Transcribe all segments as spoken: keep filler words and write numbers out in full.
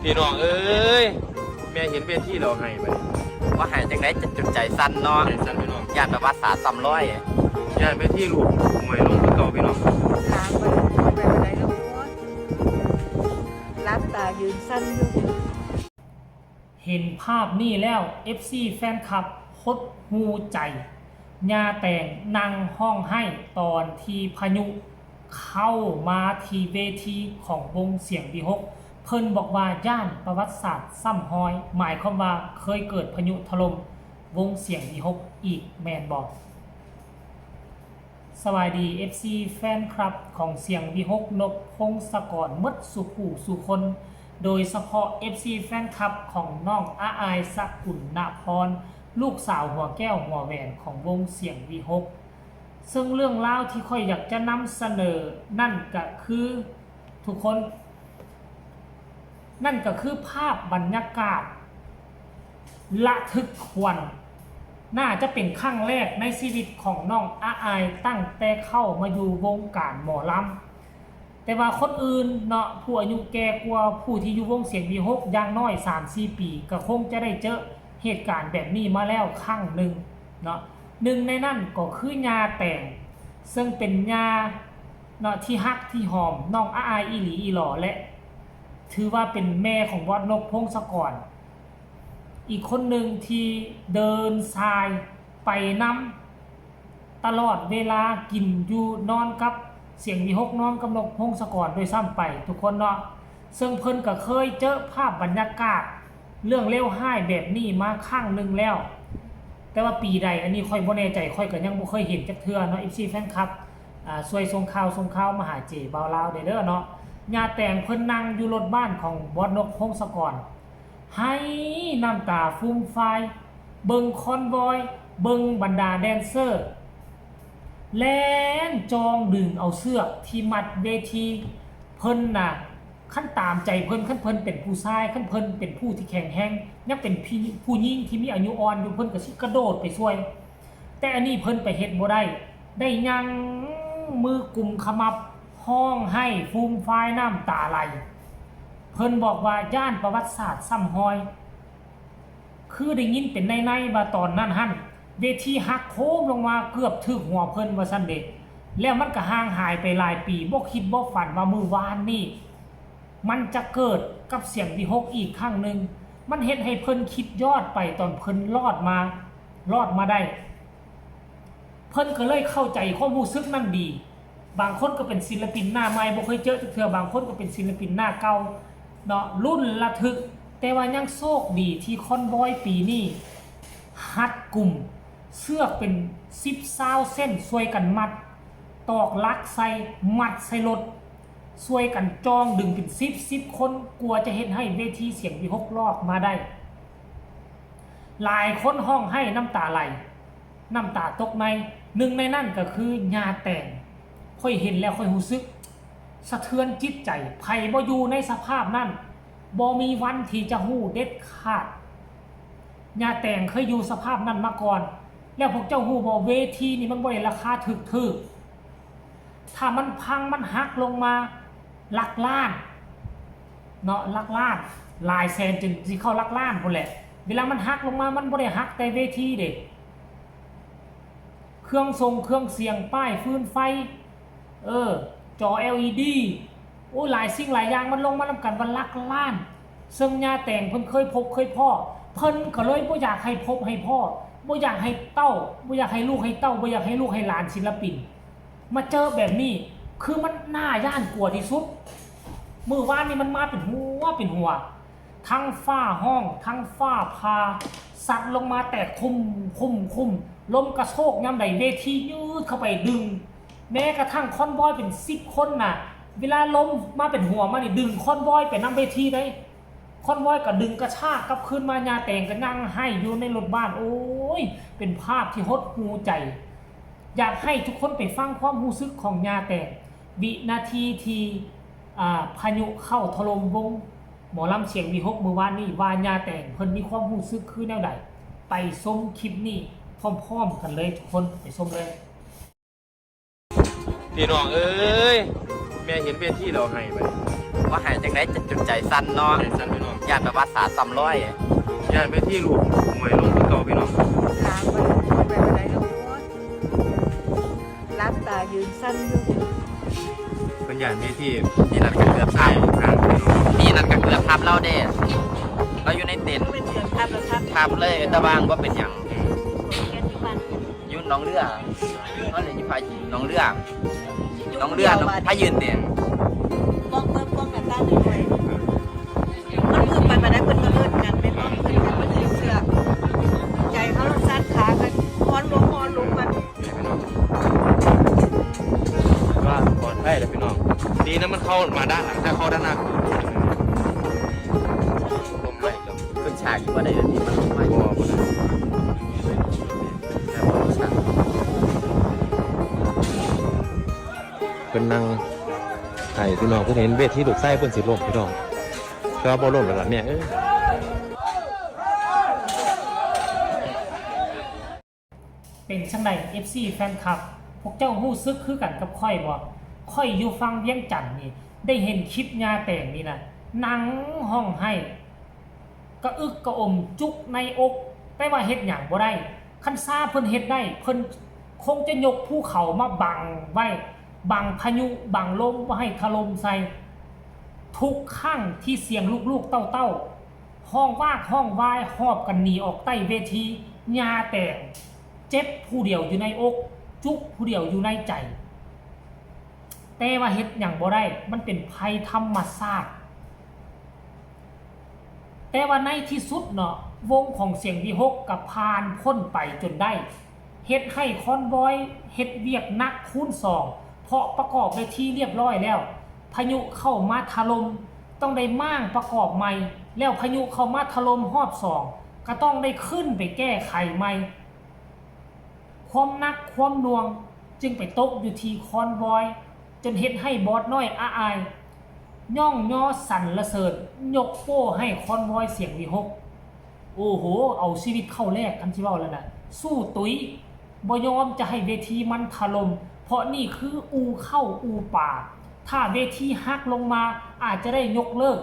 พี่น้องเอ้ย แม่เห็นเวทีแล้วไห้บัดนี้ ว่าไห้จังได๋ จน จนใจสั่นเนาะ ใจสั่นพี่น้อง ย้านประวัติศาสตร์ซ้ำรอย ย้านเวทีลูกหวยลงคือเก่าพี่น้อง หลับตายืนสั่นอยู่ เห็นภาพนี้แล้ว เอฟซี แฟนคลับหดหู่ใจ ย่าแตงนั่งฮ้องไห้ตอนที่พายุเข้ามาที่เวทีของวงเสียงวีหก เพิ่นบอกว่าย้านประวัติศาสตร์ซ้ำฮอย หมายความว่าเคยเกิดพายุถล่มวงเสียงวีหกอีกแม่นบ่ สวัสดี เอฟซี แฟนคลับของเสียงวีหก นกพงศกร หมดสู่ผู้สู่คน โดยเฉพาะ เอฟซี แฟนคลับของน้องอาอาย สกุลนพร ลูกสาวหัวแก้วหัวแหวนของวงเสียงวีหก ซึ่งเรื่องราวที่ข้อยอยากจะนำเสนอนั่นก็คือ ทุกคน นั่นก็คือภาพบรรยากาศระทึกขวัญ น่าจะเป็นครั้งแรกในชีวิตของน้องอาอายตั้งแต่เข้ามาอยู่วงการหมอลำ แต่ว่าคนอื่นเนาะ ผู้อายุแก่กว่าผู้ที่อยู่วงเสียงวีหก อย่างน้อย สามสี่ ปี ก็คงจะได้เจอเหตุการณ์แบบนี้มาแล้วครั้งหนึ่งเนาะ หนึ่งในนั้นก็คือย่าแตง ซึ่งเป็นย่าเนาะที่ฮักที่หอมน้องอาอายอีหลีอีหลอ และถือว่าเป็นแม่ของบอสนกพงศกร อีกคนหนึ่งที่เดินสายไปนำตลอดเวลา กินอยู่นอนกับเสียงวีหก นอนกับนกพงศกรด้วยซ้ำไปทุกคนเนาะ ซึ่งเพิ่นก็เคยเจอภาพบรรยากาศเรื่องเลวร้ายแบบนี้มาครั้งหนึ่งแล้ว แต่ว่าปีใดอันนี้ข้อยบ่แน่ใจ ข้อยก็ยังบ่เคยเห็นจักเทื่อเนาะ เอฟซี แฟนคลับ อ่า ช่วยส่งข่าวส่งข่าวมาหาเจบ่าวลาวเด้อเนาะ ย่าแตงเพิ่นนั่งอยู่รถบ้านของบอสนกพงศกร ไห้น้ำตาฟูมฟาย เบิ่งคอนวอย เบิ่งบรรดาแดนเซอร์ แล่นจองดึงเอาเชือกที่มัดเวที เพิ่นน่ะ คันตามใจเพิ่น คันเพิ่นเป็นผู้ชาย คันเพิ่นเป็นผู้ที่แข็งแรง ยังเป็นพี่ ผู้หญิงที่มีอายุอ่อนอยู่ เพิ่นก็สิกระโดดไปช่วย แต่อันนี้เพิ่นไปเฮ็ดบ่ได้ ได้ยังมือกุมขมับ ฮ้องไห้ฟูมฟายน้ำตาไหล เพิ่นบอกว่าย้านประวัติศาสตร์ซ้ำฮอย คือได้ยินเป็นในๆว่าตอนนั้นหั่น เวทีหักโครมลงมาเกือบถืกหัวเพิ่นว่าซั่นเด้ แล้วมันก็ห่างหายไปหลายปี บ่คิดบ่ฝันว่ามื้อวานนี้ มันจะเกิดกับเสียงวีหกอีกครั้งหนึ่ง มันเฮ็ดให้เพิ่นคิดย้อนไปตอนเพิ่นรอดมา รอดมาได้ เพิ่นก็เลยเข้าใจความรู้สึกนั้นดี บางคนก็เป็นศิลปินหน้าใหม่ บ่เคยเจอจักเทื่อ บางคนก็เป็นศิลปินหน้าเก่าเนาะ รุ่นระทึก แต่ว่ายังโชคดีที่คอนวอยปีนี้ ฮัดกุม เชือกเป็นสิบซาวเส้น ช่วยกันมัด ตอกหลักใส่ มัดใส่รถ ช่วยกันจองดึงเป็นสิบ สิบคน กว่าจะเฮ็ดให้เวทีเสียงวีหกรอดมาได้ หลายคนฮ้องไห้น้ำตาไหล น้ำตาตกใน หนึ่งในนั้นก็คือย่าแตง ข้อยเห็นแล้วข้อยรู้สึกสะเทือนจิตใจ ไผบ่อยู่ในสภาพนั้น บ่มีวันที่จะรู้เด็ดขาด ย่าแตงเคยอยู่สภาพนั้นมาก่อน แล้วพวกเจ้ารู้บ่ เวทีนี่มันบ่ได้ราคาถูกๆ ถ้ามันพังมันหักลงมาหลักล้านเนาะ หลักล้าน หลายแสนจนสิเข้าหลักล้านพู้นแหละ เวลามันหักลงมามันบ่ได้หักแต่เวทีเด้ เครื่องส่งเครื่องเสียง ป้ายฟืนไฟ เออ จอ แอลอีดี โอ้ หลายสิ่งหลายอย่างมันลงมานำกันว่าหลักล้าน ซึ่งย่าแตงเพิ่นเคยพบเคยพ้อ เพิ่นก็เลยบ่อยากให้พบให้พ้อ บ่อยากให้เต้า บ่อยากให้ลูกให้เต้า บ่อยากให้ลูกให้หลานศิลปิน มาเจอแบบนี้ คือมันน่าย้านกลัวที่สุด มื้อวานนี่มันมาเป็นหัวเป็นหัว ทั้งฟ้าฮ้อง ทั้งฟ้าผ่า ซัดลงมาแตกคุ่มคุ่มคุ่ม ลมกระโชกยามใดเวทียืดเข้าไปดึง แม้กระทั่งคอนวอยเป็นสิบคนน่ะ เวลาลมมาเป็นหัวมานี่ดึงคอนวอยไปนำเวทีได้ คอนวอยก็ดึงกระชากกลับคืนมา ย่าแตงก็นั่งไห้อยู่ในรถบ้าน โอ้ย เป็นภาพที่หดหู่ใจ อยากให้ทุกคนไปฟังความรู้สึกของย่าแตง วินาทีที่ อ่า พายุเข้าถล่มวงหมอลำเสียงวีหกมื้อวานนี้ ว่าย่าแตงเพิ่นมีความรู้สึกคือแนวใด ไปชมคลิปนี้พร้อมๆกันเลยทุกคน ไปชมเลย พี่น้องเอ้ย แม่เห็นเวทีแล้วไห้บัดนี้ ว่าไห้จังได๋ จน จนใจสั่นเนาะ ใจสั่นพี่น้อง ย่านแบบว่าสาดซ้ำร้อย ย่านเวทีลูกมวยลงคือเก่าพี่น้อง หลังมันไปบ่ได้แล้ว หลับตายืนสั่นอยู่ เพิ่นย่านเวที นี่นั่นก็เกือบทับ นี่นั่นก็เกือบทับเราเด้ เราอยู่ในเต็นท์ เป็นเกือบทับแล้วทับ ทับเลย แต่ว่าบ่เป็นหยัง อยู่หนองเรือ เขาเรียกอยู่พายืน หนองเรือ หนองเรือ หนอง พายืนเด้ ป้องเบิ่งป้องกันต้านหน่อย มันมืดไปบ่ได้ เพิ่นก็เลิศกัน แม่นบ่ เพิ่นก็บ่ถือเสื้อ ใจเขาสั่นขากัน ฮ้อนลง ฮ้อนลงกัน ว่าปลอดภัยแล้วพี่น้อง ดีนะมันเข้ามาด้านหลัง ถ้าเข้าด้านหน้าคือลมไหม้ครับ ขึ้นฉากอยู่บ่ได้เลย มันลมไหม้ บ่ บ่ได้ เพิ่นนั่งให้พี่น้อง เพิ่นเห็นเวทีลูกชายเพิ่นสิล้มพี่น้อง แต่ว่าบ่ล้มแล้วล่ะแม่เอ้ย เป็นจั่งใด เอฟซี แฟนคลับ พวกเจ้ารู้สึกคือกันกับข้อยบ่ ข้อยอยู่ฝั่งเวียงจันทน์นี่ ได้เห็นคลิปย่าแตงนี่นะ นั่งฮ้องไห้ กระอึกกระอ่มจุกในอก แต่ว่าเฮ็ดหยังบ่ได้ คันซาเพิ่นเฮ็ดได้ เพิ่นคงจะยกภูเขามาบังไว้ บังพายุ บังลมบ่ให้ถล่มใส่ ทุกครั้งที่เสียงลูกๆเต้าๆ ฮ้องวากฮ้องวายหอบกันหนีออกใต้เวที ย่าแตงเจ็บผู้เดียวอยู่ในอก จุกผู้เดียวอยู่ในใจ แต่ว่าเฮ็ดหยังบ่ได้ มันเป็นภัยธรรมชาติ แต่ว่าในที่สุดเนาะ วงของเสียงวิหคก็ผ่านพ้นไปจนได้ เฮ็ดให้คอนวอยเฮ็ดเวียกหนักคูณสอง เพราะประกอบเวทีเรียบร้อยแล้ว พายุเข้ามาถล่ม ต้องได้ม้างประกอบใหม่ แล้วพายุเข้ามาถล่มรอบสอง ก็ต้องได้ขึ้นไปแก้ไขใหม่ ความหนักความหน่วงจึงไปตกอยู่ที่คอนวอย จนเฮ็ดให้บอสน้อยอาอาย ย่องยอสรรเสริญ ยกโป้ให้คอนวอยเสียงวิหค โอ้โห เอาชีวิตเข้าแลก คันสิเว้าแล้วนะ สู้ตุ้ย บ่ยอมจะให้เวทีมันถล่ม เพราะนี่คืออู่ข้าวอู่ปลา ถ้าเวทีหักลงมา อาจจะได้ยกเลิก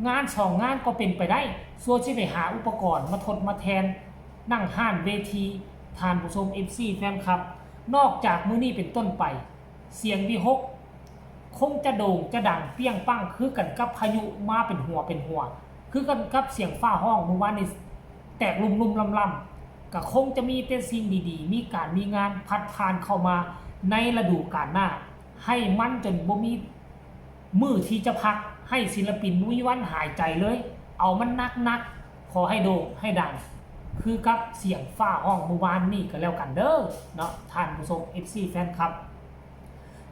งานสองงานก็เป็นไปได้ ซั่วสิไปหาอุปกรณ์มาทดมาแทน นั่งฮ้านเวที ท่านผู้ชม เอฟซี แฟนคลับ นอกจากมื้อนี้เป็นต้นไป เสียงวิหค คงจะโด่งจะดังเปรี้ยงปังคือกันกับพายุมาเป็นหัวเป็นหัว คือกันกับเสียงฟ้าฮ้องมื้อวานนี้ แตกลุ่มๆล่ำๆ ก็คงจะมีแต่สิ่งดีๆ มีการมีงานพัดผ่านเข้ามาในฤดูกาลหน้า ให้มันจนบ่มีมื้อที่จะพัก ให้ศิลปินบ่มีวันหายใจเลย เอามันหนักๆ ขอให้โด่งให้ดัง คือกับเสียงฟ้าฮ้องมื้อวานนี้ก็แล้วกันเด้อเนาะ ท่านผู้ชม เอฟซี แฟนคลับ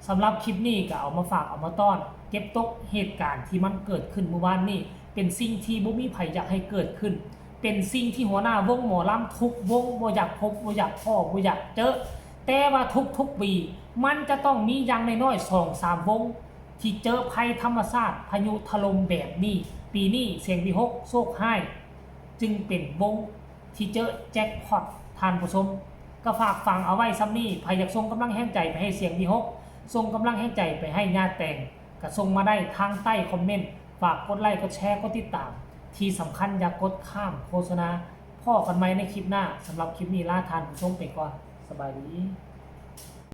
สำหรับคลิปนี้ก็เอามาฝากเอามาต้อน เก็บตกเหตุการณ์ที่มันเกิดขึ้นเมื่อวานนี้ เป็นสิ่งที่บ่มีไผอยากให้เกิดขึ้น เป็นสิ่งที่หัวหน้าวงหมอลำทุกวงบ่อยากพบบ่อยากพ้อบ่อยากเจอ แต่ว่าทุกๆปี มันจะต้องมีอย่างน้อยๆสองสามวง ที่เจอภัยธรรมชาติพายุถล่มแบบนี้ ปีนี้เสียงวิหคโชคฮ้าย จึงเป็นวงที่เจอแจ็คพอต ท่านผู้ชม ก็ฝากฝังเอาไว้ส่ำนี้ ไผอยากส่งกำลังแฮงใจไปให้เสียงวิหค ส่งกำลังแฮงใจไปให้ย่าแตง ก็ส่งมาได้ทางใต้คอมเมนต์ ฝากกดไลค์ กดแชร์ กดติดตาม ที่สำคัญอย่ากดข้ามโฆษณา พ้อกันใหม่ในคลิปหน้า สำหรับคลิปนี้ลาท่านผู้ชมไปก่อน สบายดี